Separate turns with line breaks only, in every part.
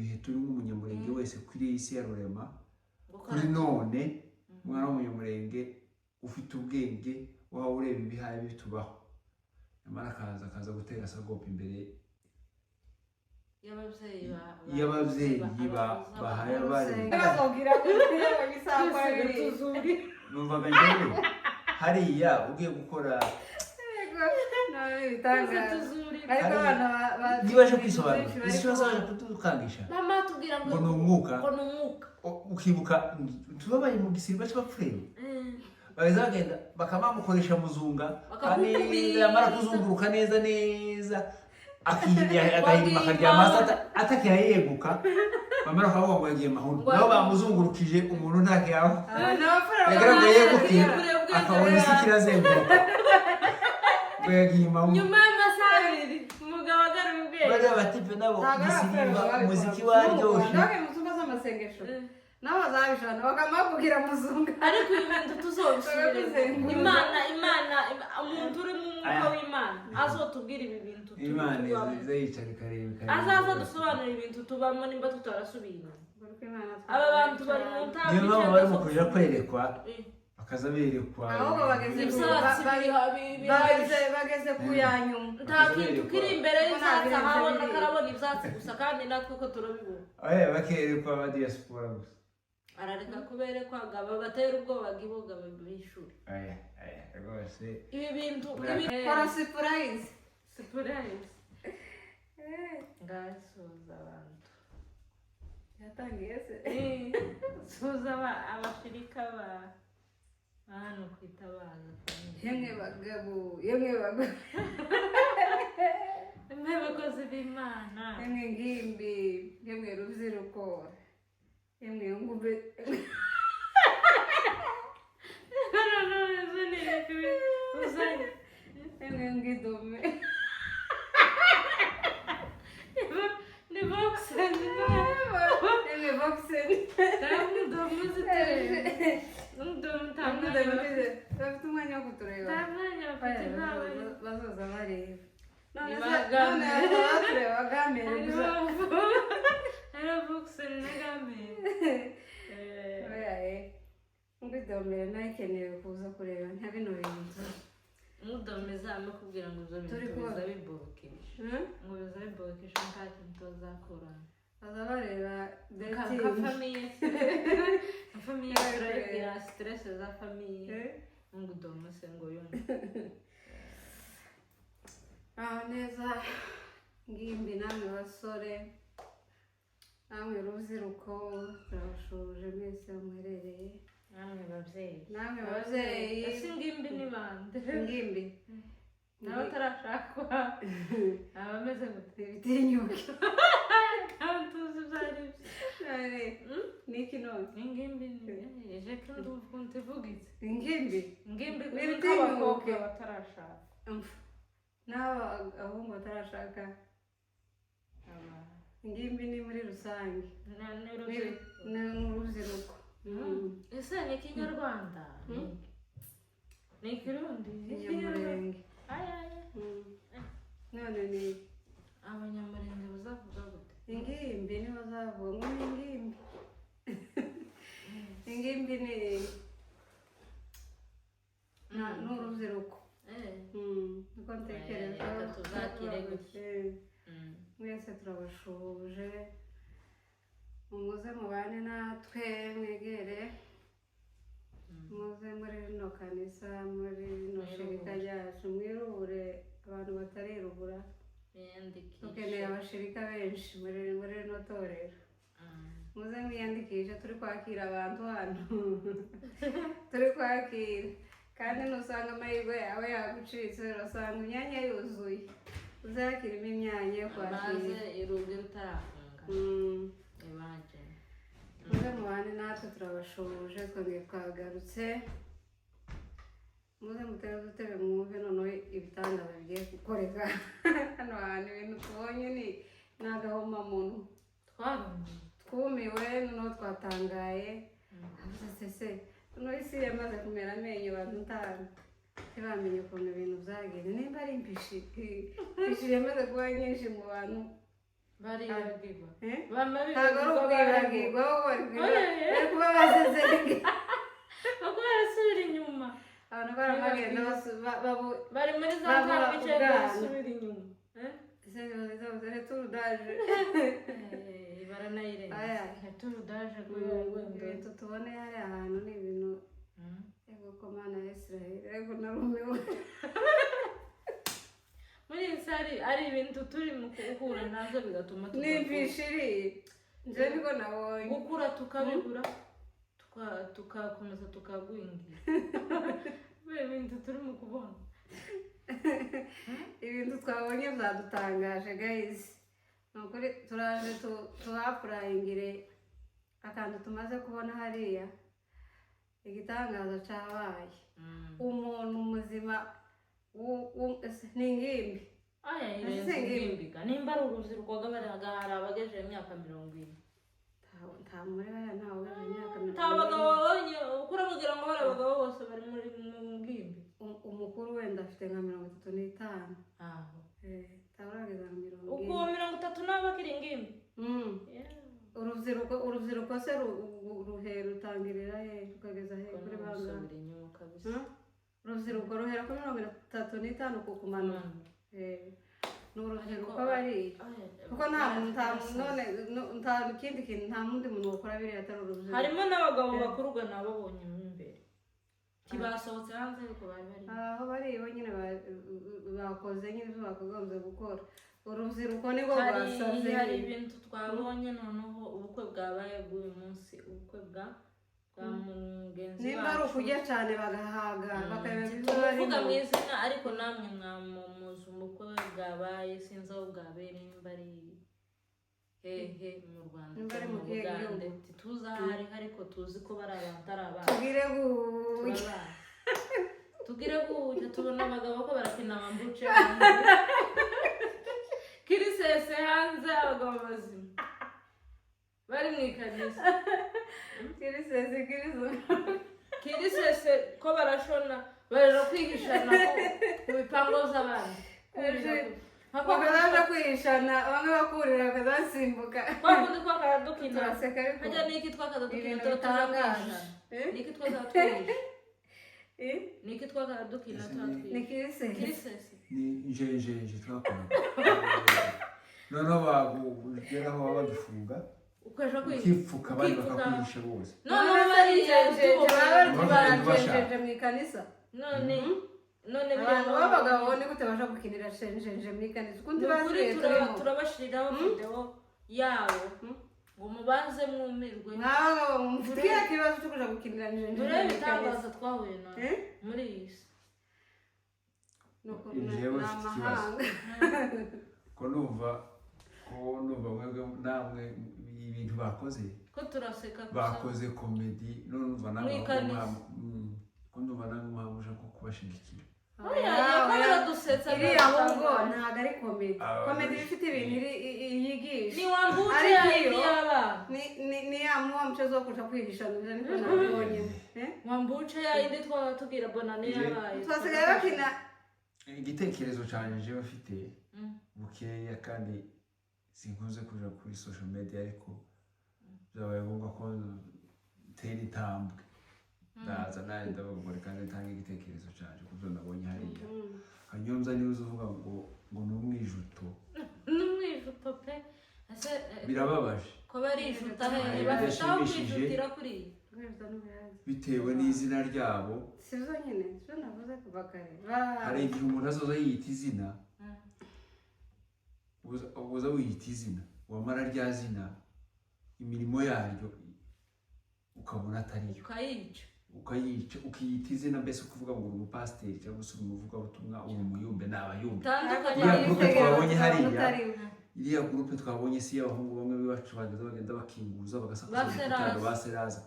Ibihe turimo, Umunyamurenge wese kuri iyi si ya Rurema, kuri none, umwana w'Umunyamurenge ufite ubwenge, waba ureba ibihaye bitubaho, nyamara akaza gutera sagopa imbere
y'ababyeyi
y'ababyeyi bahaye abari.
Bakubwira ko isaha bibiri.
Numvaga njyewe hariya ugiye gukora
Nawe ibitangaza. Ariko abana
niba aje kwisobanura, izi kibazo baje kudukangisha.
Mama tubwira ngo
Ngo ni umwuka.
Ngo ni umwuka.
Ukibuka tubabaye mu gisirimba cy'Abapfureri, bageze bagenda bakaba bamukoresha muzunga
Bakamukubita.
Neza, yamara kuzunguruka neza neza, agahirima, akaryama hasi, atakira yeguka, bamara bakavuga ngo yagiye mahoro, nabo bamuzungurukije umuntu ntakiyaho yagira ngo yeguke, akabona isi kirazenguruka, ngo yagiye mahoro.
Nyuma y'amasaha 2 umugabo agarura ubwenge.
Bariya batipe nabo gisirimba umuziki waryoshye.
Nawe mu cyumba z'amasengesho nabo bazabishana bakamubwira muzunga.
Ariko ibi bintu tuzobisubiremo.
Bakakuzenguruka.
Imana, umuntu uri mu mwuka
Aya.
w'Imana azotubwira ibi bintu turi
Imana
tubamo.
iza yicara ikareba ikareba.
Azaza dusobanura ibintu tubamo nimba tutarasubiye inyuma. Aba bantu bari mu ntambwe
Niyo mpamvu
icyenda
barimo
zo
kuja kwerekwa, bakaza berekwa.
Ahubwo bageze
Ibyatsi
bageze ku ya nyuma.
Nta kintu kiri imbere y'ibyatsi,
Nta birenze
ahabona
biriya.
karabona ibyatsi gusa, kandi natwe ko turabibona.
Oya, bakerekwa aba diaspora gusa.
Arareka kuberekwa ngo aba batera ubwoba bw'iboga bishure.
Oya, oya, rwose.
Ibi bintu ibi
Kora surprise.
Surprise, ngasuhuza abantu.
Yatangiye se?
Suhuza abafurika ba hano kwitabaza.
Yemwe bagabo, yemwe bagore.
Mwe bakozi b'Imana.
Yemwe ngimbi, yemwe rubyiruko, yemwe ngumbe.
Uzanye.
Yemwe ngidome.
Ni boxen.
Yemwe boxen. Bafite umwanya wo kutureba?
Nta mwanya bafite, ntawe.
Bazoza bareba none
Ni
se.
bagamere.
None batureba bagamere gusa.
Hariho boxen na gamere.
Oya, ngwidomere nayo ikeneye kuza kureba nka bino bintu.
Mudomeza amukubwira ngo ibyo
Turi
bintu
kubona.
biza biborokesha, ngo biza biborokesha, nta kintu tuzakurana.
Baza bareba
Nka
dating.
Famille, nka famille, turayibwira stress za famille. Ngo udome se ngo yumve.
Aho neza, ngimbi namwe basore, namwe rubyiruko, turabashuje mwese aho muherereye.
Namwe babyeyi.
Namwe babyeyi.
Ese ingimbi ni bande?
Ngimbi.
N'abatarashakwa abameze gute?
Ibitinyuke.
Ntabwo tuzi ibyo ari byo.
None niki none?
Ingimbi ni jeke, ndumva ukuntu ivugitse.
Ingimbi.
Ingimbi
Ni
ni
ibitinyuke.
nk'abakobwa batarashaka.
Umva, n'aba abahungu batarashaka. Ingimbi ni muri rusange.
Ni urubyiruko.
Ni urubyiruko.
Ese ni Ikinyarwanda, ni Ikirundi, ni Ikinyarwanda?
Ikinyamurenge.
Ay, ay, ay.
None ni
Abanyamurenge bazavuga gute?
Ingimbi nibo bazavuga ngo ni ingimbi. Ingimbi ni ni urubyiruko. Niko ntekereza.
Reka tuzakire gutya.
Mwese turabashuje, muze mubane natwe, mwegere, muze muri rino kanisa, muri rino shirika ryacu, mwirubure abantu batarirubura.
Mwiyandikishe.
Dukeneye abashirika benshi muri rino torero. Muze mwiyandikishe, turi kwakira abantu hano, turi kwakira, kandi nusanga amahirwe yawe yagucitse, urasanga imyanya yuzuye, uzakirimo imyanya yo kwakira.
Maze urugi rutarafunga. Imagine.
Muze mubane natwe, turabashuje, twongeye twagarutse. Muze mutere udutebe mwumve noneho ibitangaza bigiye gukoreka hano hantu. Ibintu tubonye ni agahomamunwa.
Twarumiwe.
Twumiwe, noneho twatangaye. Avuze se noneho isi yamaze kumera amenyo, abantu ntibamenye ukuntu ibintu byagenze, nimba ari impishi, impishi yamaze kuba nyinshi mu bantu.
Baribagirwa.
Eh?
Bama
Ntabwo ari
bibagirwa.
ukwibagirwa, ahubwo bari
Oya.
bari kuba basezerenge.
Bako barasubira inyuma.
Abantu baramagenda
Bari muri za
babura
ntambwe icyenda,
ubwana.
basubira inyuma. Eh?
Retour d'âge.
Eh, baranayirenza.
Aya.
Retour d'âge kubera wenda.
Ibintu tubone hariya hantu ni ibintu. Ego ko Mana ya Israel, ariko narumiwe.
Muri iyi si hari ibintu turi mu guhura nabyo bigatuma tudakura.
Nimvishe iri nje niko nabonye.
Gukura tukabibura, tukakomeza tukagwingira kubera ibintu turi mu kubona.
Ibintu twabonye byadutangaje, guys. Ni ukuri turaje tuhapurayingire akantu tumaze kubona hariya. Igitangaza cyabaye, umuntu muzima ese ni ingimbi?
Aya.
Ese
Irenze
ingimbi.
Ingimbiga nimba ari urubyiruko, hari abagejeje imyaka 40.
Nta muri bariya ntawe ugejeje imyaka 40.
Nta bagabo babonye uko urababwira ngo bari abagabo bose bari muri mu ngimbi.
Umukuru wenda afite nka 35.
Aho.
Eh, ntawe urageza nka mirongo
Uko
ine.
30 nabo bakiri ingimbi. Yeah.
Urubyiruko se ruhera, rutangirira he rukageza he, kuri bangahe?
Gusubira inyuma kabisa.
Urubyiruko ruhera kuri 35 kumanuka. Eh, ni urubyiruko
Ariko-
bariya,
Aya,
kuko nta muntu, nta none nta kindi kintu, nta wundi muntu wakora biriya atari urubyiruko.
Harimo n'abagabo bakuru nababonye mo imbere, ntibasohotse hanze ariko bari bari
Aho bari bo nyine bakoze nyine ibyo bakagombye gukora. Urubyiruko nibwo
Hari
rwasaze
hari
nyine.
Ibintu twabonye noneho, ubukwe bwabaye bw'uyu munsi, ubukwe bwa mugenzi
Nimba ari
wacu.
ukurya cyane bagahaga, bakayoberwa ibyo
Tumuvuga
barimo.
mu izina, ariko namwe mwamuzi. Ubukwe bwabaye, sinzi aho bwabereye, nimba ari hehe mu Rwanda
Nimba ari
cyangwa
mu
mu
kihe
Bugande.
gihugu?
Ntituzi aho ari, ariko tuzi ko bari abantu atari abana.
Tubwire gutya.
Turabazi. Tugire gutya tubona abagabo ko barakina bambuce hanze, kirisese hanze, abagabo bazima bari mu ikanisa.
Kirisese kiriso.
Kirisese ko barashona, barera kwihishana ku bipangu z'abandi. Nka kwa kundi
Bakazaja kwihishana, bamwe bakurira bakazasimbuka.
Kwa kundi twakaza dukina.
Turaseka ariko
Hajya niki twakaza dukina?
ibintu
Tuba tuja
bitangaje.
kwihishana.
Eh?
Niki twakaza twihisha?
Eh?
Niki twakaza dukina
Ese
tuba
Ni
twihisha?
kirisese.
Kirisese.
Ni njenjenje twakoraga, noneho bagugeraho baba bagifunga,
Ukaja kwihisha.
ukipfuka, abandi
Ukipfuka.
bakakwihisha bose.
Noneho bariya
baba
Baba
barajenjeje mu ikanisa.
None
Abantu b'abagabo ni gute baje gukinira shenjenje mu ikanisa ukundi?
Ni ukuri.
Basigaye turimo.
Turabashiriraho video yabo ngo mubanze mwumirwe.
Mw'abagabo mufite ikihe kibazo cyo kuja gukinira njenjenje
Murebe
mu ikanisa?
ibitangaza twahuye nabyo
Eh?
muri iyi si.
Ni ukuntu
Jewe
ni
mfite ikibazo.
amahanga.
Ko numva mwebwe namwe ibintu bakoze,
Ko turaseka gusa.
bakoze comedy, none numva namwe
Mu ikanisa.
ko ndumva namwe muhamuje ko kubashigikira.
Oya, ko biradusetsa.
Iriya ahubwo
Biradutangaza.
ntabwo ari comedy.
Ah,
Comedy iba ifite ibintu yigisha.
Ni wambuce.
Ariko iyo-
Y'abana.
Ni ya wa mchezo wo kuja kwihisha, nivyo niko nabibonye. Eh?
Wambuce yayindi twaba tubwira bonane yabaye.
Twasigaye bakina.
Igitekerezo cyanjye jewe mfite bukeya, kandi sinkunze kuja kuri social media, ariko byabaye ngombwa ko ntera intambwe, ndaza nawe ndavuga ngo reka ntange igitekerezo cyanjye ku byo nabonye hariya. Kanyombya niwe uza uvuga ngo ni umwijuto.
N'umwijuto pe. Ese
Birababaje.
ko barijuta hehe?
Hari
Bafite aho
ibidashimishije.
kwijutira kuriya.
Guheza n'ubuyanza.
Bitewe n'izina ryabo.
Si byo nyine, si byo navuze kuva kare.
Hari igihe umuntu azoza yiyita izina, uza wiyita izina, wamara rya zina imirimo yaryo ukabona atariyo.
Ukayica.
Ukayica, ukiyita izina, mbese ukuvuga ngo uri umupasiteri cyangwa se uri umuvugabutumwa, uri umuyumbe, ni abayumbe.
Tandukanye.
Iriya groupe twabonye hariya.
Utariwe.
Iriya groupe twabonye si iy'abahungu bamwe b'iwacu bageze bagenda bakinguza bagasakuza
Ba
ibikuta.
Seraza.
Ba seraza.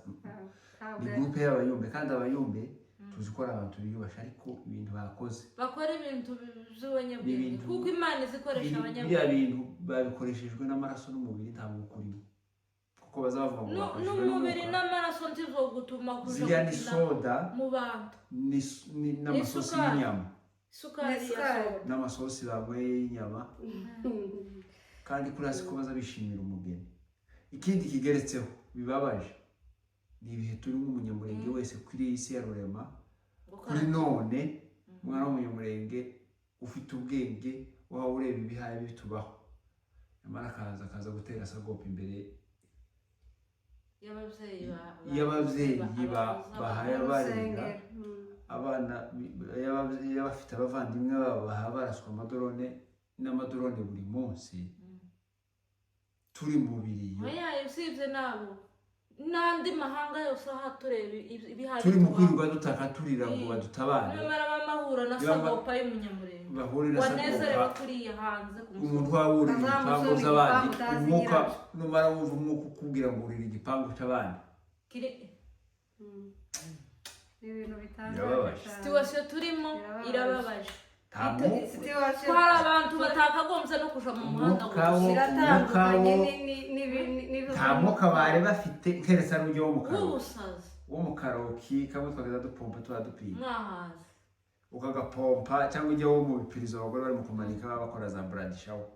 Ntabwo
Ni groupe y'abayumbe, kandi abayumbe tuzi ko ari abantu biyubasha, ariko ibintu bakoze
Bakora ibintu by'abanyabwenge.
Ni ibintu-
Kuko Imana izikoresha
biriya
abanyabwenge.
bintu babikoreshejwe n'amaraso n'umubiri, nta mwuka urimo, kuko bazavuga ngo bakoreshejwe
N'umubiri
n'umwuka.
n'amaraso ntizogutuma kuja
Ziriya ni
gukina
soda
mu bantu.
n'amasosi
N'isukari.
y'inyama.
Isukari ya
N'isukari.
soda.
N'amasosi banyweye y'inyama. Kandi kuri hasi ko baza bishimira umugeni. Ikindi kigeretseho bibabaje ni ibihe turimo. Umunyamurenge wese kuri iyi si ya rurema, kuri none, umwana w'umunyamurenge ufite ubwenge waba ureba ibihaye bitubaho, nyamara akaza gutera sagopa imbere
y'ababyeyi
y'ababyeyi bahaye barera
Urusengero.
Abana y'abafite abavandimwe babo baha baraswa amadrone n'amadrone buri munsi, turi mu biriyo.
Oya, usibye nabo n'andi mahanga yose aho tureba ibihari.
Turi mu kwirirwa dutaka turira ngo badutabare.
Nyamara bamahura na sagopa y'umunyamurenge
Bahure na
wanezerewe
sagopa
kuriya hanze ku
umuntu
musozi.
waba wurira ibipangu
Azamusura
z'abandi,
igipangu utazi
umwuka
nyiracyo.
numara wumva umwuka ukubwira ngo urira igipangu cy'abandi.
Ni ibintu bitangaje
Birababaje.
cyane.
Situation turimo
Birababaje.
irababaje.
Nta mwuka.
Situation
Ko hari abantu batakagombye no kuja mu muhanda
Umwuka wo-
ngo
iratandukanye
Umwuka wo-
n'ibyo
Nta mwuka bari bafite keretse ari ujya wo mu karoki,
w'ubusazi.
Wo mu karoki kamwe twageza dupompa tuba dupima,
Mwahaze.
ukagapompa, cyangwa ujya wo mu bipirizo abagore bari mu kumanika baba bakora za bridal shower.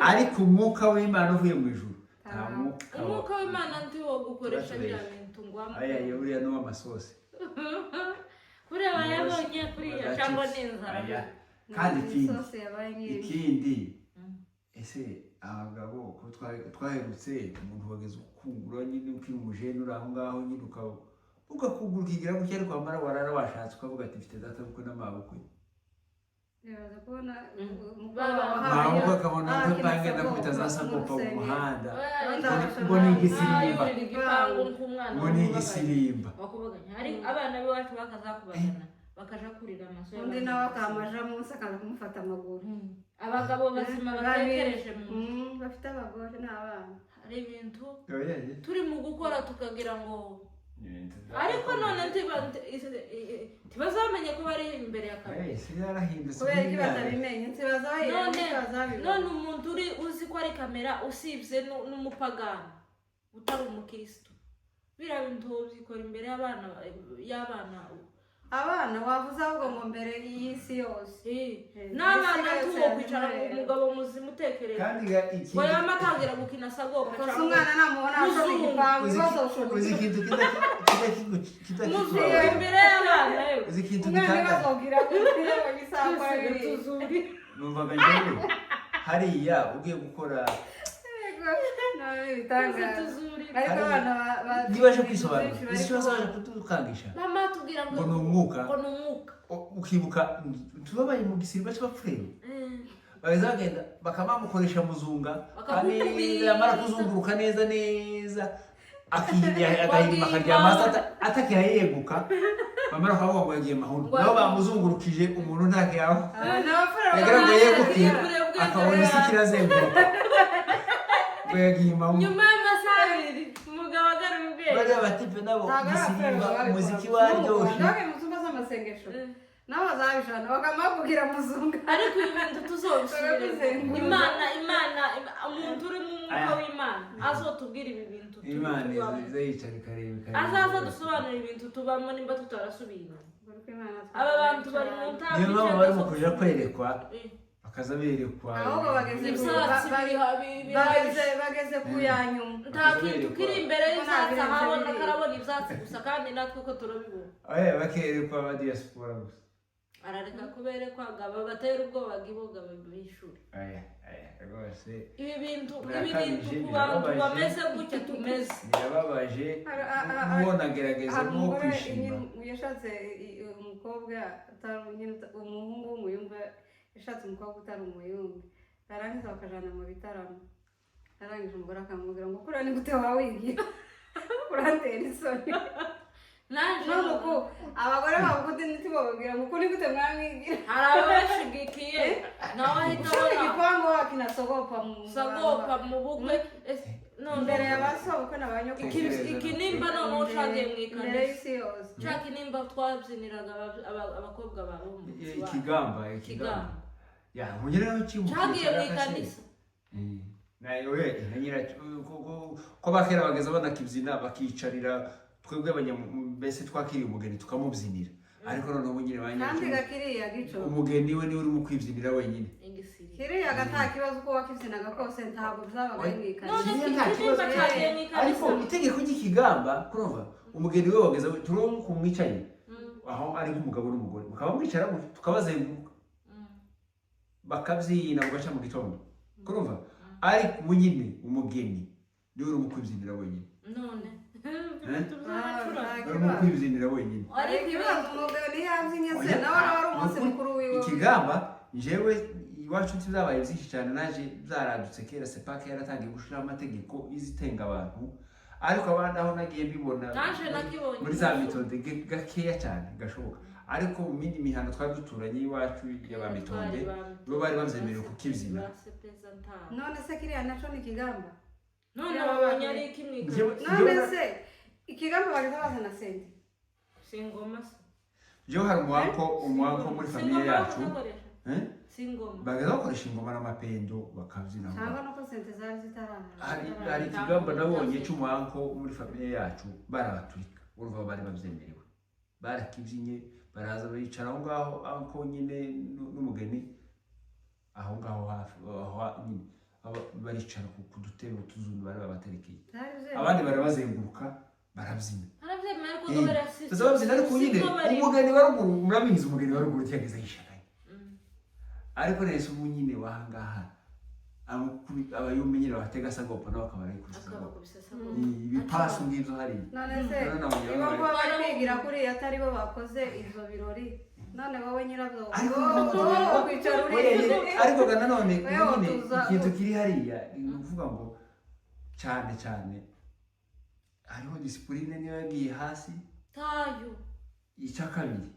Ariko umwuka w'Imana uvuye mu ijuru, nta mwuka
Umwuka w'Imana ndi wo gukoresha
Turatubeshya.
biriya bintu ngo
Aya uriya ni uw'amasosi.
Kuriya bayabonye kuriya cyangwa n'inzara.
Aya. Kandi ikindi,
Isosi yabaye nyinshi.
ikindi, ese abagabo ko twaherutse umuntu wageze ukungura nyine ukiri umujene uri aho ngaho nyine ukaba ugakungura ukigira gutya, ariko wamara warara washatse ukavuga ati mfite data bukwe n'amabukwe.
Bibaza kubona umukobwa
Mabukwe akabona nk'impange ndakubita za sakopa mu muhanda ngo ni igisirimba.
Yurira igipangu nk'umwana
Ngo ni igisirimba.
Wakubaganya hari abana b'iwacu bakazakubagana bakaja kurira amaso
Undi
y'abandi.
nawe akamaja munsi akaza kumufata amaguru.
Abagabo bazima batekereje mu
Bafite abagore n'abana.
Hari ibintu turi mu gukora tukagira ngo, ariko none ntibazamenye ko bari imbere ya kamera.
Isi yarahindutse.
Kubera ko batabimenye ntibaza bahera.
None
ntibazabibona.
None umuntu uri uzi ko ari kamera, usibye n'umupagani utari umukristo, biriya bintu byikora imbere y'abana.
Abana wavuze ahubwo ngo mbere y'isi yose.
N'abana
isi yose
tuwo kwicara
yazimureba.
Umugabo muzima utekereza
Kandi ga ikindi
ngo yama atangira gukina sagopa
Gusa
cyangwa
umwana namubona ashobora
Muzungu.
igipangu
Uzi
ibibazo ushobora
uzi ikintu
muzungu
kikubabaza?
Imbere y'abana yewe.
Uzi ikintu
Umwana
gitangaje?
ibibazo ubwira isaha kwa
Twese
bibiri.
tuzuri.
Numvaga njyewe hariya ugiye gukora
Yego, nawe ibitangaza.
Tuzuri.
Ariko abana
nibaje kwisobanura
benshi bari
uzi ikibazo baje kudukangisha
Mama atubwira ngo
ngo ni umwuka.
Ngo ni umwuka.
Ukibuka tubabaye mu gisirimba cy'abapfureri, bageze bagenda bakaba bamukoresha muzunga
Bakagukubita.
yamara kuzunguruka neza neza agahirima akaryama hasi atakira yeguka, bamara kuvuga ngo yagiye mahoro, nabo bamuzungurukije umuntu ntakiyaho
Abana b'abapfura
yagira ngo yeguke
Ubwenge
akabona isi kirazenguruka ngo yagiye mahoro.
Nyuma y'amasaha 2 umugabo agarura ubwenge.
Bariya batipe nabo
Ntabwo ari abapfura
gisirimba
babikora.
umuziki waryoshye.
Nawe mu cyumba z'amasengesho nabo bazabijana bakamubwira muzunga.
Ariko ibi bintu tuzobisubiremo.
Barabizenguruka.
Imana, umuntu uri mu mwuka
Aya.
w'Imana azotubwira ibi bintu
Imana
tubamo.
iza yicara ikareba ikareba.
Azaza dusobanura ibintu tubamo nimba tutarasubiye inyuma. Aba bantu bari mu ntambwe
Niyo mpamvu
icyenda
barimo
zo
kuja kwerekwa, bakaza berekwa.
Ahubwo bageze
Ibyatsi
bageze ku ya nyuma.
Nta kintu kiri imbere y'ibyatsi ahabona, karabona ibyatsi gusa, kandi natwe ko turabibona.
Oya, bakerekwa aba diaspora gusa.
Arareka kuberekwa gaba batera ubwoba bw'iboga bishure.
Oya, oya, rwose.
Ibi
Birakabije,
bintu ku bantu
birababaje.
bameze gutya tumeze.
Birababaje mubona gerageza
Hari
nko
umugore
kwishima.
nyine yashatse umukobwa utari nyine umuhungu w'umuyumbe, yashatse umukobwa utari umuyumbe, barangiza bakajana mu bitaramo, arangije umugore akamubwira ngo kuriya ni gute wawigira, urantera isoni.
Naje
None uku abagore babukundi ntibababwira ngo uku ni gute mwamwigira.
Hari ababashigikiye nawe ahita
Ushaka
abona
igipangu wakina sogopa mu
sagopa mu bukwe none
imbere ya ba sobukwe na ba nyokuru.
Ikinimba noneho ushagiye mu
Imbere
ikanisa
y'isi yose.
Cya kinimba twabyiniraga abakobwa ba bo
Ikigamba, ikigamba.
Ikigamba.
Ya mugere kibuka.
Cyagiye mu ikanisa.
Nayo we na nyiracyo ko bakera bageze banakibyina bakicarira twebwe mbese twakiriye umugeni tukamubyinira, ariko noneho ubu nyine ba
Kandi
nyiracyo
gakiriya gico
umugeni we niwe urimo kwibyinira wenyine.
igisirimu.
Kiriya nta kibazo, uko wakibyinaga kose ntabwo byabaga ari mu ikanisa.
None
Kiriya nta
ikibyimba
kibazo.
cyagiye mu ikanisa.
Ariko itegeko ry'ikigamba, kurumva umugeni we wageze turi ku mwicaye aho ari nk'umugabo n'umugore, mukaba mwicara gutyo, tukabazenguruka, bakabyina bugaca mu gitondo, kurumva. Ariko ubu nyine umugeni niwe urimo kwibyinira wenyine.
None
Eh?
Ah,
Urimo kwibyinira wenyine.
Ariko
ikibazo, umugabo ntiyabyinnye se?
Oya,
Nawe wari umunsi
ni ukuri.
mukuru wiwe.
Ikigamba njyewe iwacu ntibyabaye byinshi cyane, naje byaradutse kera. CEPAC yaratangiye gushyiraho amategeko izitenga abantu, ariko abandi aho nagiye mbibona
Naje nakibonye.
muri za mitonde gakeya cyane gashoboka, ariko mu yindi mihanda twari duturanye iwacu y'aba mitonde bo bari babyemerewe kukibyina.
None se kiriya naco ni ikigamba?
None babonye ari iki mu ikanisa?
None se ikigamba bageza bazana sente?
Si ingoma se?
Njyewe hari umuwanko muri
Si
famille
ingoma
yacu.
bakoresha?
Eh?
Si ingoma.
Bageza bakoresha ingoma n'amapendo bakabyina aho
Cyangwa
ngaho.
nuko sente zari zitaraza.
Hari ikigamba nabonye cy'umuhanko muri famille yacu, barabaturika, urumva bari babyemerewe, barakibyinnye, baraza bicara aho ngaho, anko nyine n'umugeni aho ngaho hafi aho nyine baricara ku dutebe tuzundu bari babaterekeye.
Zari zemewe.
Abandi barabazenguruka, barabyina.
Barabyemera, ariko
Eh,
dore si
tuza babyina, ariko nyine
siko barimo.
umugeni wa ruguru, murabizi, umugeni wa ruguru ntiyageze yishakanye. Ariko rero ubu nyine wahangaha abayumbi nyine batega sagopa nabo akaba ari kuri sagopa.
Akabakubise sagopa.
Ibipasu ngibyo hariya.
None se
None nabonye
niba
bamwe
kuba bari kwigira kuriya atari bo bakoze ibyo birori, none wowe nyirabyo
Ariko
wowe kwicara
Oya,
uri
nyine, ariko ga nanone
Wewe
nyine ikintu kiri hariya ni ukuvuga ngo cyane cyane hariho discipline niyo yagiye hasi.
Tayo.
Icya kabiri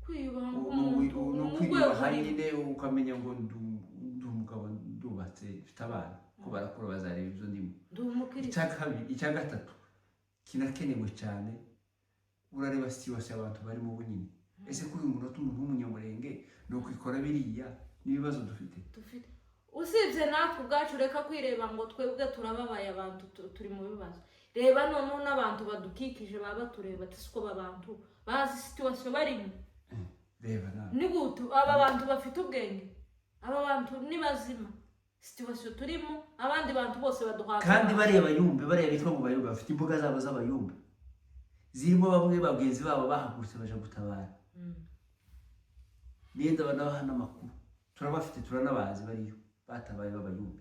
Kwiyubaha
ni
nk'umuntu
ni
mu rwego
ukwiyubaha
urimo.
nyine, ukamenya ngo ndi umugabo, ndubatse, mfite abana, ko barakura bazareba ibyo ndimo.
Ndi umukristo.
Icya kabiri, icya gatatu kinakenewe cyane, urareba situation abantu barimo ubu nyine. Ese kuri uyu munota umuntu w'umunyamurenge ni ukwikora biriya n'ibibazo dufite?
Dufite, usibye natwe ubwacu, reka kwireba ngo twebwe turababaye, abantu turi mu bibazo. Reba noneho n'abantu badukikije baba batureba ati siko abantu bazi situation barimo.
Reba nawe.
Ni gute aba bantu bafite ubwenge, aba bantu ni bazima, situation turimo abandi bantu bose baduhaga
Kandi
amaso.
bariya bayumbe, bariya bitwa ngo bayumbe, bafite imbuga zabo z'abayumbe zirimo bamwe bagenzi babo bahagurutse baje gutabara. Niyenda banabaha n'amakuru, turabafite, turanabazi, bariyo batabaye b'abayumbe.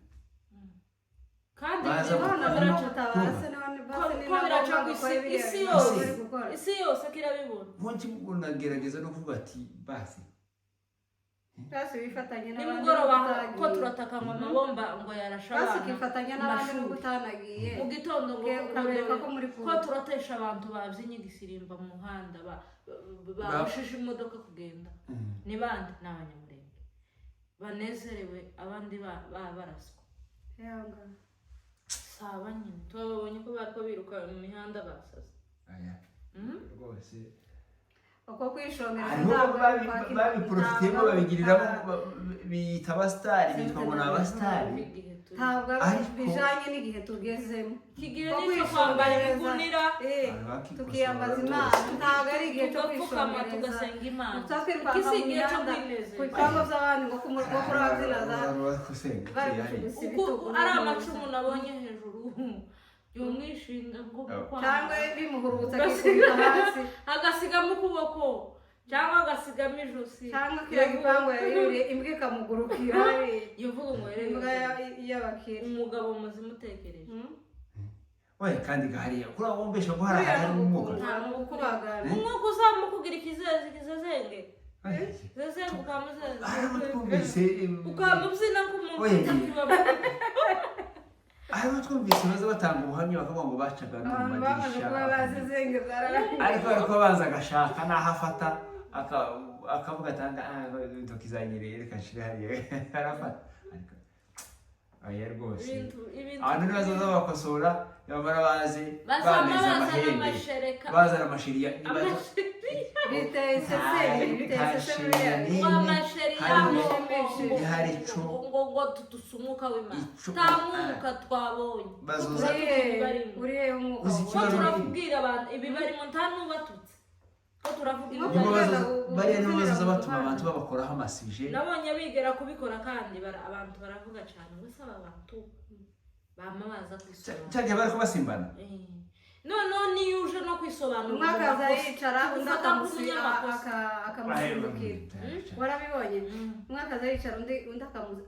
Kandi
Baza
ko
none
biraca
no gutabara se none basi ni
ko
nabo
biraca ku
bakora
isi
biriya
isi
bintu
yose
bari gukora.
Isi yose ko irabibona.
Nkonki unagerageza no kuvuga ati basi.
Basi wifatanye n'abandi
Nimugoroba
n'ubwo
ko
utagiye.
turataka ngo amabomba ngo yarashe
Basi
abana
ukifatanya
ku
n'abandi
mashuri.
n'ubwo utanagiye.
Mu gitondo ngo
Ukabereka ko muri
ko
kumwe.
turatesha abantu babyinnye igisirimba mu muhanda, babushije imodoka kugenda. Ni bande? Ni abanyamurenge banezerewe, abandi baraswa.
Yanga.
Saba nyine tubabonye ko bariko biruka mu mihanda basaze.
Aya, rwose.
Uko kwishongera
Hariho
ntabwo ari
babiprofitiyemo,
ntabwo
babigiriramo, biyita abasitari, bitwa ngo ni abasitari.
Igihe turi
Ntabwo ari bijanye n'igihe tugezemo.
Iki gihe
Ko
ni icyo kwambara
kwishongereza,
ibigunira.
Abantu bakikosora
tukiyambaza
rwose.
Imana, ntabwo ari igihe cyo
Tugapfukama,
kwishongereza.
tugasenga Imana.
Tutwirukanka
Iki si
mu
igihe cyo
mihanda
kwinezeza.
ku bipangu by'abandi ngo kurabyina za
Abantu bakusenga
bari
hariya.
gucugusa
Uko
ibitugu
ari
n'ameza.
amacumu nabonye hejuru yumwishinga ngo
Cyangwa bimuhurutsa akikubita hasi.
Agasigamo ukuboko cyangwa agasigamo ijosi.
Cyangwa kiriya gipangu yaririye imbwa ikamugurukira hariya.
Yuvuga ngo
Imbwa
yereye
y'abakire.
Umugabo muzima utekereje.
Oya, kandi hariya kuri abo mbesha ko hari ahantu harimo umwuka.
Nta n'ukubagana.
Umwuka uzamukugira ikizezi kizezenge zezenge ukamuzeze.
Hariho twumvise
Ukamubyina nk'umuntu
Oya,
utakibamo.
Hariho twumvise baza batanga ubuhamya bakavuga ngo bacaga no mu
Abantu bamaze
madirishya.
kuba bazizenge zararangiye.
Ariko ariko abanza agashaka n'aho afata, akavuga atanga intoki zanyereye, reka nshire hariya, arafata. Ariko oya rwose,
Ibintu ibintu
abantu nibazaza bakosora, bamara baze
bazama
bameze
bazana
amahembe,
amashereka.
bazana amashiriya.
Amasheri.
Biteye isesemi, biteye isesemi biriya.
Nini,
Amasheri.
Hari
Ngo tutuse umwuka w'Imana.
Ico-
Nta mwuka twabonye.
Bazoza-
Urihe, urihe umwuka
Uzi
Ko
ikibazo
turakubwira abantu ibi barimo, nta n'ubatutse. Ko turavuga
Nibo
Nibo
ibintu.
bariya nibo bazaza batuma abantu babakoraho amasije.
Nabonye bigera kubikora kandi abantu baravuga cyane ngo ese aba bantu bama baza kwisobanura.
Cyagihe bari kubasimbana.
Noneho niyo uje no kwisobanura
Umwe
mu
akaza
makosa,
yicara, undi
ufata nk'umunyamakosa.
akamusimbukira. Warabibonye? Umwe akaza yicara, undi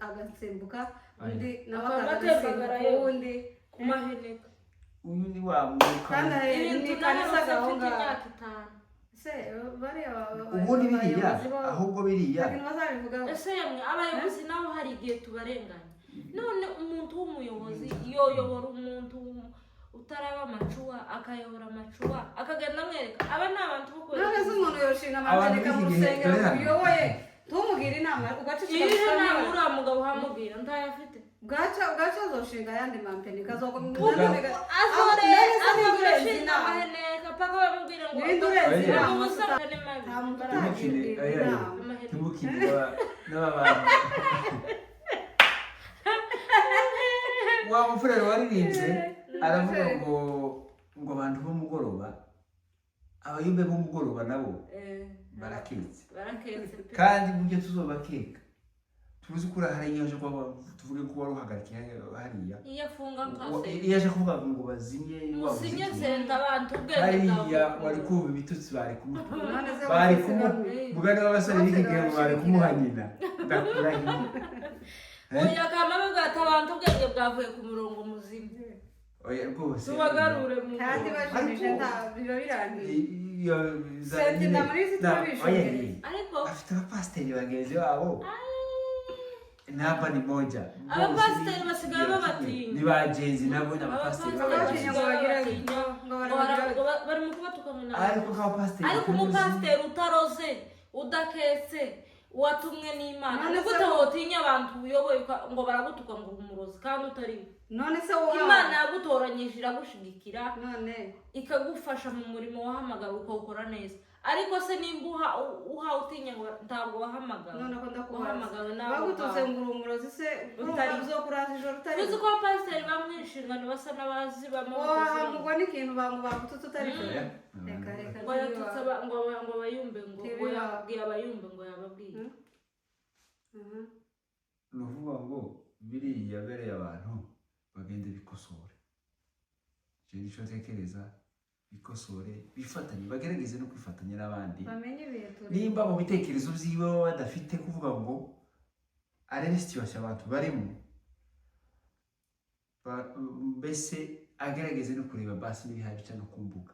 agasimbuka, undi nawe
Akaba
akaza
atembagara
agasimbuka
yewe.
uwundi.
Ku maheneka.
Uyu ni wa mwuka.
Kandi
Ibintu
ni kanisa
nawe
aho
mfite
ngaho.
imyaka 5.
Se bariya
Ubundi biriya
abayobozi
ahubwo biriya
nta kintu bazabivugaho.
Ese yemwe, abayobozi nabo hari igihe tubarenganya. None umuntu w'umuyobozi yoyobora umuntu utaraba amacuwa, akayobora amacuwa, akagenda amwereka aba ni abantu bo
None se
kwereka.
umuntu yoshinga
Abantu
amategeko mu
b'iki gihe,
rusengero
dore hano.
uyoboye, ntumugire inama, ugaceceka
Iyo
gusa?
nama
Niba-
uriya mugabo uhamubwira ntayafite.
Bwaca bwaca azoshinga ayandi mampeni
Azore azore
urenze
ashinga
inama.
amaheneka paka bamubwira ngo
Ninde urenze
Oya.
inama?
Ubusa ni mabi.
Nta muntu
Ntimukine,
utagira
oya, oya.
inama.
Amaheneka.
Ntimukine n'aba bantu. Wa mufurero waririmbye aravuga ngo abantu b'umugoroba, abayumbe b'umugoroba nabo baraketse.
Baraketse pe.
Kandi mu byo tuzobakeka tuzi ko hari iyo aje kuba, tuvuge ko wari uhagarikiye hariya.
Iyo afunga nkase.
Iyo aje kuvuga ngo bazimye wa
Musinye
muziki,
senta abantu ubwenge
hariya
bwawe.
wari kumva ibitutsi bari kumuha.
None se
Bari
bose
kumu
bamwe.
Mugani w'abasore b'iki gihe ngo bari kumuha nyina, ndakurahiye. Eh?
Oya, kama bavuga ati abantu ubwenge bwavuye ku murongo muzima.
Oya rwose.
Tubagarure mu
Kandi bajimije
Ariko-
nta biba birangiye.
Iyo za
Senti
nyine
na muri izi turabishungera.
oya, ye.
Ariko
Afite abapasiteri bagenzi babo, namba ni moja.
Abapasiteri basigaye babatinya.
Ni bagenzi nabo, ni abapasiteri
Babatinya
b'abagenzi.
ngo bagire
Babatinya.
ngo barabagira.
Bari mu kubatuka ngo ni
Ariko nk'abapasiteri
Ariko
tuzi-
umupasiteri utaroze, udaketse, watumwe n'Imana,
None
ni
se-
gute wotinya abantu uyoboye ngo baragutuka ngo uri umurozi kandi utari we?
None se wowe
Imana yagutoranyije, iragushigikira,
none
ikagufasha mu murimo wahamagawe, ukawukora neza. Ariko se nimba uha utinya ngo ntabwo wahamagawe?
None ko ndakubaza,
Wahamagawe nawe
bagututse
ubwawe.
ngo uri umurozi se,
Utari.
uzokuraza ijoro utari?
Tuzi ko abapasiteri bamwe inshingano basa n'abazi bamwe
Wahamugwa n'ikintu bangu bagututse utari cyo.
Oya.
Reka reka.
Ngo yatutse ngo abayumbe ngo
Ntibiba.
yababwiye abayumbe ngo yababwiye.
Ni ukuvuga ngo biriya bereye abantu bagende bikosore. Icyo nicyo ntekereza, bikosore, bifatanye, bagerageze no kwifatanya n'abandi.
Bamenye ibihe turi.
Nimba mu bitekerezo byiwe baba badafite kuvuga ngo arebe situation abantu barimo, mbese agerageze no kureba basi n'ibihari bica no ku mbuga,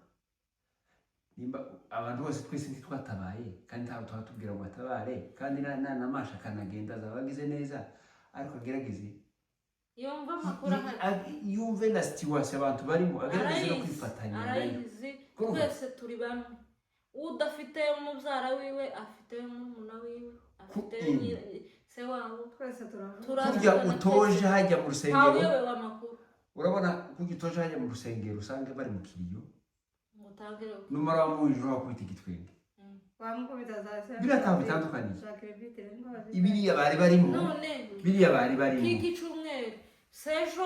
nimba abantu bose twese ntitwatabaye, kandi ntabwo tuba tubwira ngo batabare, kandi namasha akanagenda azaba agize neza, ariko agerageze
Yumva amakuru ahari.
Yumve na situation abantu barimo, agerageze no
Arayizi,
kwifatanya nayo.
arayizi.
Kurumva?
Twese turi bamwe. Udafite umubyara wiwe afite murumuna wiwe, afite se wabo.
Twese turavuga.
Kurya
Turazirana
utoje
twese.
hajya mu
Ntawe
rusengero.
uyobewe amakuru.
Urabona kurya utoje hajya mu rusengero, usanga bari mu kiriyo,
Ngo utangire
numara wamuhije wakubita igitwenge.
Wamukubita za se.
Biriya ntaho bitandukaniye.
Za krebitire ngo bazite.
Biriya bari barimo,
None
biriya bari barimo.
kiki cyumweru sejo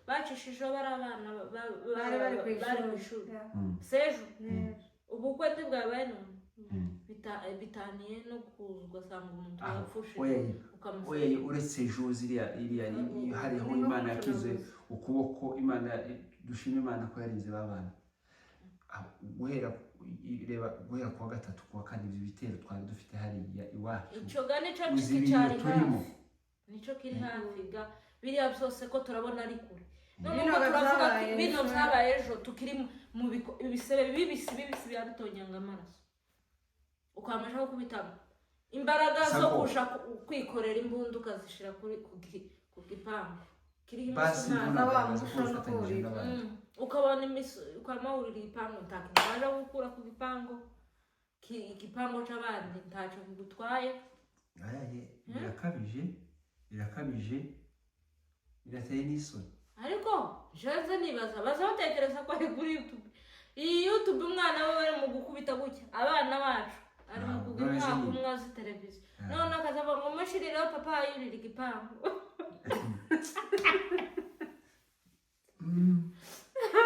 bacishijeho bari abana
Bari bari ku
bari ku
ishuri.
ishuri.
Yeah.
Sejo
Yeah.
ubukwe ntibwabaye none. Bitaniye no kuza ugasanga umuntu
Aho,
yapfushije
oya ye.
ukamusanga.
Oya ye, uretse ejo ziriya iriya hariho
Ni nko
Imana yakize
gucuruza.
ukuboko. Imana, dushime Imana ko yarinze ba bana. Aho, guhera reba guhera kuwa gatatu, kuwa kane, ibyo bitero twari dufite hariya iwacu.
Icyo ga nicyo
Uzi
kiki
ibintu
cyari
turimo.
hafi, nicyo kiri hafi ga biriya byose ko turabona ari kure. None
Bino
uko turavuga ko
byabaye
bino
ejo.
byabaye ejo, tukiri mu ibisebe bibisi bibisi biba bitonyanga amaraso, ukamasha gukubitamo imbaraga zo
Sako.
kuja kwikorera imbunda ukazishira kuri ku gipangu kiriho
Basi
imisumari.
ntunagaragaze ko
Wa mushona
wifatanyije
kurira.
n'abandi.
Ukabona ukamawurira igipangu, nta kintu waje gukura ku gipangu, igipangu c'abandi ntacyo kigutwaye.
Aya ye, birakabije, birakabije, birateye n'isoni.
Ariko jewe nibaza baza batekereza ko ari kuri YouTube. Iyi YouTube umwana we bari mu gukubita gutya, abana bacu ari mu
Ah,
kugira
none se
umwaka
nyine.
umwe azi televiziyo.
Ah.
None akazavuga ngo mushirireho papa yurira igipangu.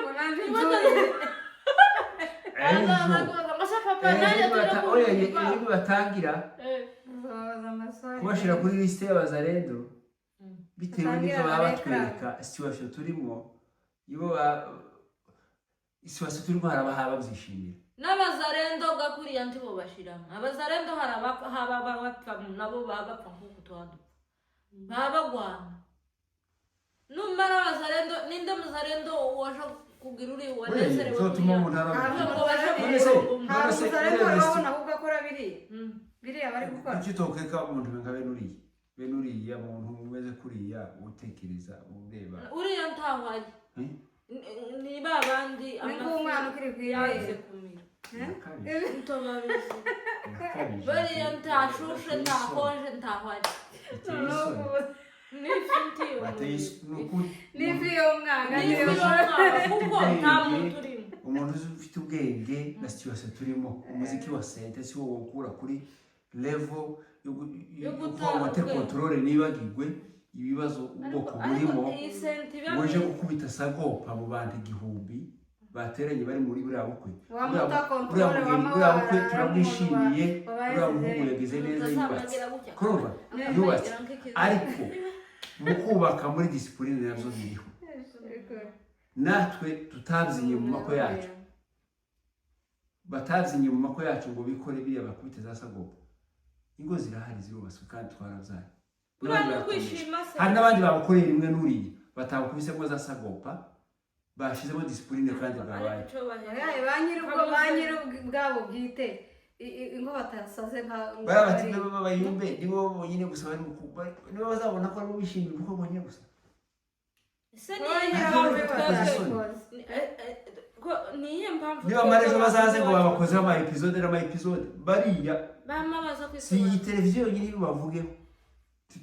Ngo nanjye nzurire.
Ejo
Azaza ngo Papa, nanjye tujya
Oya,
kumva.
ejo nibatangira
Uzababaza amaswali.
kubashyira kuri lisite y'abazarendo bitewe
Batangira
n'ibyo baba
barekara.
batwereka, situation turimo, ibo ba situation turimo hari abaha babyishimira.
N'abazarendo gakuriya ntibo bashiramo abazarendo, hari haba bapfa nabo baba bapfa nk'uku tuba dupfa, baba bagwana. Numara abazarendo, ninde muzarendo waje kugira uri wanezerewe?
Uzotuma umuntu
Ntabwo
ngo baje
None se-
ku
Nta
none se
muzarendo
uriya
wabona ahubwo akora biriya biriya bari gukora.
Kuki utokeka umuntu nka bene uriya, bene uriya muntu umeze kuriya, utekereza, ureba?
Uriya ntahwaye.
Eh?
Ni ba bandi
Ni nk'umwana ukiri ku
yanze
ibere.
kumira.
Birakabije,
Ntobabizi.
birakabije.
Bariya ntashushe, ntakonje, ntahwaye.
Biteye isoni.
N'ifi ntiyo.
Bateye isoni ni ukuri.
N'ifi y'umwana.
N'ifi
Niyo.
y'umwana, kuko nta muntu urimo.
Umuntu uzi ufite ubwenge na situation turimo, umuziki wa sente si wo wokura kuri level yo
Yo
yo
guta
kuba ngo
ubwenge.
contrôle nibagirwe ibibazo ubwoko burimo,
Ariko iyi senti iba
ngo uje gukubita sagopa mu bantu 1000 bateranye bari muri buriya bukwe.
Wamuta
Buriya
contrôle,
mugeni,
wama
buriya bukwe
warara,
turamwishimiye,
wabaye
uriya muhungu
zeze.
yagize neza, yubatse.
Utazamagira gutya.
Kurumva yubatse, ariko mu kubaka muri discipline nabyo biriho. Natwe tutabyinnye mu mako yacu, batabyinnye mu mako yacu ngo bikore biriya, bakubite za sagopa, ingo zirahari zirubatswe kandi twarabyaye.
Buriya
N'abandi
ni
barakomeje.
ukwishima se?
Hari n'abandi babukoreye rimwe n'uriya batabukubisemo za sagopa, bashyizemo discipline kandi bwabaye.
Ariko icyo bahera.
Oya, ba nyir'ubwo, ba nyir'ubwabo bwite, ingo batasaze nka
Bariya batipe b'abayumbe nibo bonyine gusa bari mu nibo bazabona ko aribo bishimiye ubukwe bonyine gusa.
Ese ni
Ba
iyihe
nyir'abo
mpamvu twebwe
babikoze.
Ni iyihe mpamvu
Nibamara ejo
twebwe
bazaze ngo
abantu
babakozeho ama episode n'ama episode bariya.
Bama baza
Si iyi
kwisobanura.
televiziyo yonyine ibavugeho.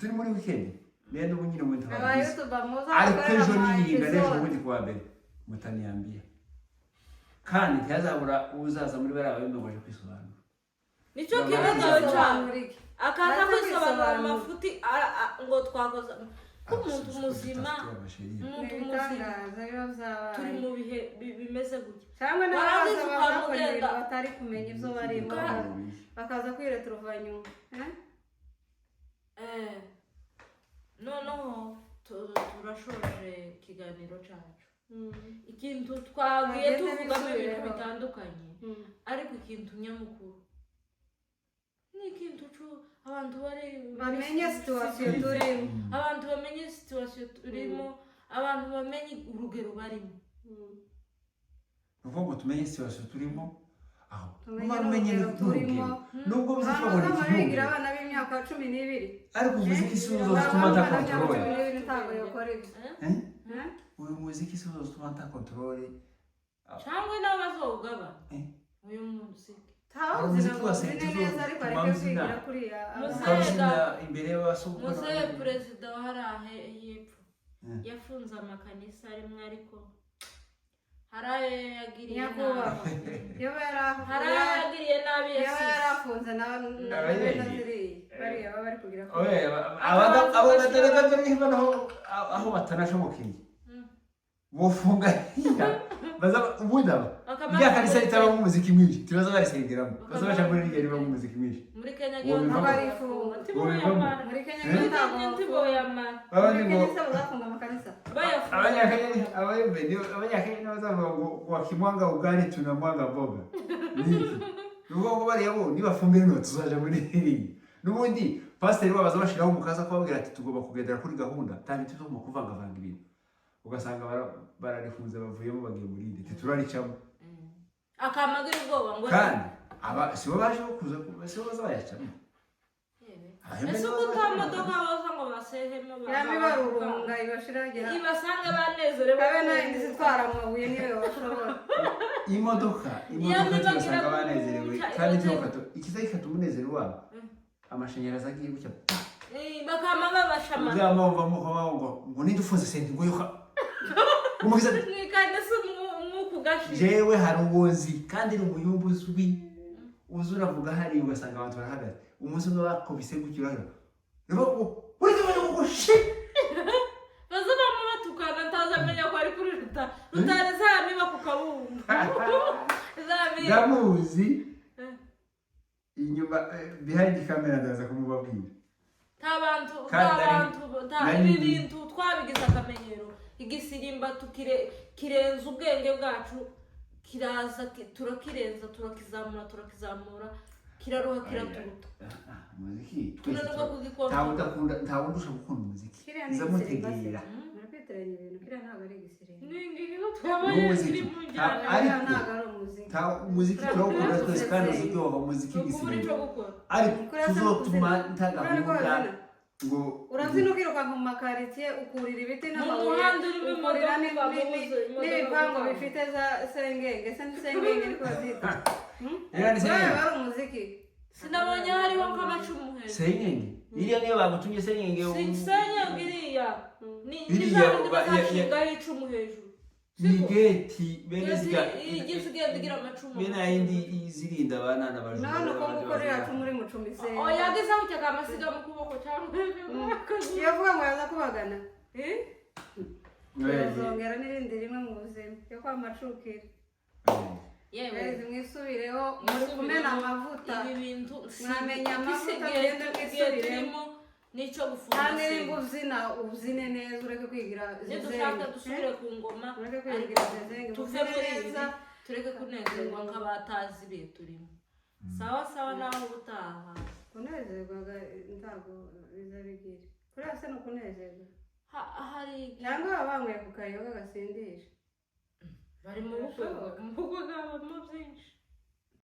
Turi muri weekend niyo n'ubu nyine mu
Aba
ntabwo,
YouTuber muza
ariko
gukorera
ejo
ama
niyiringa n'ejo
episode.
bundi kuwa mbere mutaniyambia, kandi ntihazabura uzaza muri bariya bayumbe ngo aje kwisobanura.
Nicyo
Bama
kibazo
baza
cyane.
Bisobanura iki?
Akaza
Baza
kwisobanura
kwisobanura.
amafuti ngo twakoze nk'umuntu muzima,
Ni
umuntu muzima.
ibitangaza biba byabaye.
Turi mu bihe bimeze gutya.
Cyangwa
Warangiza
n'abaza bakora ibintu
ukamugenda.
batari kumenya ibyo barimo, bakaza kwireturuva nyuma. Eh?
Noneho turashoje ikiganiro cyacu. Ikintu twagiye
Bagende
tuvugamo ibintu
bisubireho.
bitandukanye, ariko ikintu nyamukuru ni ikintu abantu bari
Bamenye situation turimo.
Abantu bamenye situation turimo, abantu bamenye urugero barimo.
Ni ukuvuga ngo tumenye situation turimo aho
Tumenye
numara umenye
n'urugero turimo.
n'urugero, nubwo bizitwa ngo ni
Abantu bigira
ikiyumviro,
abana b'imyaka 12.
ariko umuziki si wo uzotuma
Abana
nta
b'imyaka
contrôle.
12 ntabwo yakora ibyo.
Eh?
Eh?
Eh?
Uyu muziki si wo uzotuma nta contrôle.
Cyangwa nabo bazawugabana
Eh?
uyu muziki.
Ntawuzi
Umuziki
ngo
wa
mbyine
sente
neza, ariko
uzotuma
areke
mbyina.
kwigira kuriya.
Ukabyina imbere y'abasogokuru.
Muzehe perezida wa hariya y'epfo yafunze amakanisa rimwe, ariko hari ayo yagiriye
Nyakubahwa.
nabi.
Yaba
Hari ayo yagiriye nabi
yaba
yasize.
yarafunze na
Abayeyi.
na ziriya bariya baba bari kugira
Oya, abo batareka aho batanashobokeye bofunga hira baza ubundi aba
Bakamara
rya kanisa ritabamo umuziki mwinshi, tibaza barisengeramo, baza baja muri ririya ribamo umuziki mwinshi.
Muri Kenya.
Uwo bivamo. Uwo bivamo.
Muri Kenya
Eh?
ntabwo
Ntiboyamara.
Babandi
muri
ngo
Kenya se bazafunga amakanisa?
Bayafunga.
Abanyakenya, abayumbe abanyakenya nibo bazavuga ngo wakimwanga ugali tunamwanga mboga niki. Ni ukuvuga ngo bariya bo nibafunga rino tuzaja muri ririya. N'ubundi pasiteri wabo baza bashiraho umukaza kubabwira ati tugomba kugendera kuri gahunda, nta bintu tugomba kuvangavanga ibintu, ugasanga bararifunze, bavuyemo bagiye mu rindi, tituraricamo.
Akamagira ubwoba ngo
Kandi aba sibo baje kuza, sibo baza bayacamo. Abahembe
Ese
nibo
uko
baza
nta
bayacamo.
modoka baza ngo basehemo?
Yaba ibarurunga ibashiragira.
Ibasange banezerewe.
Kabe nayo zitwara amabuye niyo bashobora.
Imodoka, imodoka
Yaba
tubasanga
ibagira
banezerewe
guca,
kandi
ibagira-
ikiza gifata umunezero wabo, amashanyarazi agiye gutya,
Bakama babashamana.
uzaba wumva ngo ngo ninde ufunze sente, ngo yuka umugize ati,
Mwikande se umwuka ugashira.
Jewe hari uwo nzi kandi ni umuyumbu uzwi, uzi uravuga hariya ugasanga abantu barahagaze, umunsi umwe bakubise gutyo urahera uri ngo shi.
Baza bama batukana, ntazamenya ko ari kuri ruta rutari zamiba ku kabumbu zamiba.
Ndamuzi. Inyuma, behind camera, ndaza kumubabwira.
Nta bantu,
Kandi
nta bantu, nta
nari
ibi bintu twabigize akamenyero. Igisirimba tukire kirenza ubwenge bwacu, kiraza turakirenza, turakizamura, turakizamura, kiraroha, kiraturuta.
Ah, umuziki twese
Tunanirwa kugikontorora.
Ntawe udakunda, ntawe undusha gukunda umuziki.
Kiriya ni
Nza
igisirimba se?
mutegera.
Murakwitiranya ibintu, kiriya ntabwo ari igisirimba.
Ni ngiyo twabonye
N'umuziki.
ziri mu njyana.
Ariko
Kiriya ntabwo ari umuziki.
nta umuziki turawukunda twese kandi uzuryoha umuziki.
Ni ukubura
Igisirimba
icyo gukora.
ariko
Kuriya se
tuzotuma
ni
nta
Kuriya niko
gahunda
babyina.
ngo
Urabyina ukirukanka mu makaritsiye, ukurira ibiti
Mu
n'amabuye,
muhanda urimo
ukurira
imodoka, ubuze imodoka
n'ibipangu
gutanga.
bifite za sengenge se, ni sengenge niko bazita.
Iriya ni sengenge.
Kuriya ari umuziki.
Sinabonye hariho nk'amacumu hejuru.
Senyenge iriya niyo bagutumye senyenge.
Si senyenge iriya ni ni
Iriya
za bindi bazashingaho icumu hejuru.
Ni
Siko?
geti bene
Geti igize igenda igira amacumu.
Bene yindi izirinda abana n'abajura.
None uko
n'abandi
nguko ririya
bazira.
cumu uri mucumise.
Oya, yagize gutya akamasiga mu kuboko cyangwa
Iyo avuga ngo yaza kubagana.
Eh?
Oya,
Yazongera n'irindi rimwe mu buzima yo kwa macukira.
Yewe.
Guys, mwisubireho, muri kumena amavuta.
Ibi bintu
Mwamenya amavuta,
igihe
mugende
igihe
mwisubiremo.
turimo nicyo gufunga
Kandi
senga.
nimba ubyina, ubyine neza, ureke kwigira
Nidushaka
zezenge.
dusubire ku ngoma,
Ureke
ariko
kwigira zezenge,
tuve
ubyine
muri ibi,
neza.
tureke kunezerwa nk'abatazi ibihe turimo. Sawa sawa, naho ubutaha.
Kunezerwa ntabwo biza bigira kuriya se, ni ukunezerwa.
Hari igihe
Cyangwa baba banyweye ku kayoga gasindisha.
Bari mu bukwe, mu bukwe bwabamo byinshi.